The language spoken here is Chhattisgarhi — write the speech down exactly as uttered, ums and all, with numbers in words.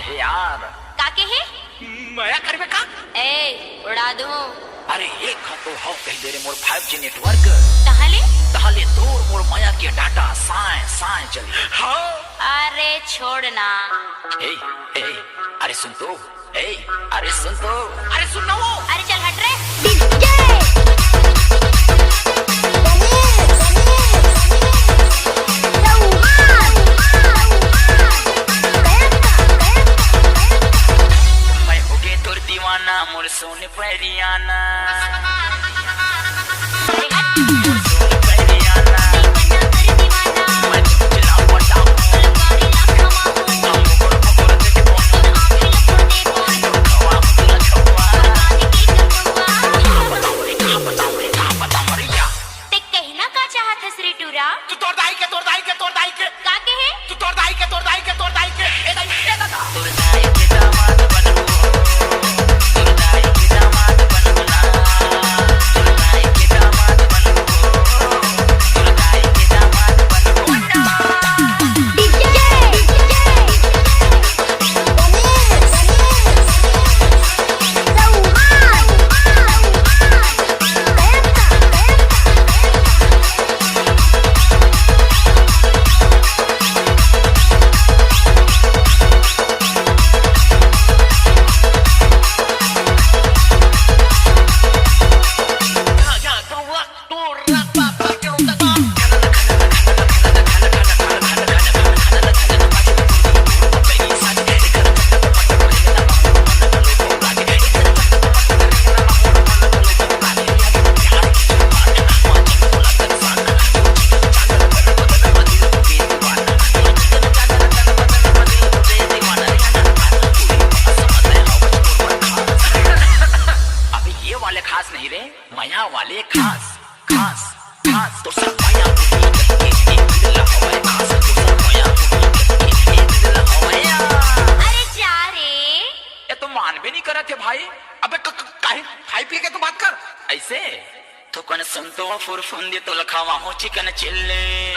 हे यार। का के हे? मया करबे का? ए, उड़ा दूं। अरे, एक घंटो हो कह दे रे मोर five G network। तहाले? तहाले तोर मोर मया के data साय साय चली। हाँ। अरे, छोड़ ना। ए, ए, अरे सुन तो। ए, अरे सुन तो। अरे सुन ना वो। अरे चल हट रे। मैं हो गए तोर दीवाना, मोर सोने परियाना। ते कहना का चाहत हस रे टूरा? तू तोर दाई के, तोर दाई के, तोर दाई के। का कहे? तू तोर दाई के, तोर दाई के, तोर दाई के। ए दाई, ए दादा। तोर दाई के दामाद बनबो, तोर दाई के दामाद बनबो ना, तोर दाई के दामाद बनबो, तोर दाई के दामाद बनबो ना। अबे ये वाले खास नहीं रे, मया वाले खास, खास, खास। तो सब मया अरे जा रे। ये तो मानबे नहीं करत हे भाई। अबे क-, क-, काहे खाई पी के तो बात कर ऐसे। तो कन सुन तो फुरफुंदी तो लखावा हो चिकन चिल्ली।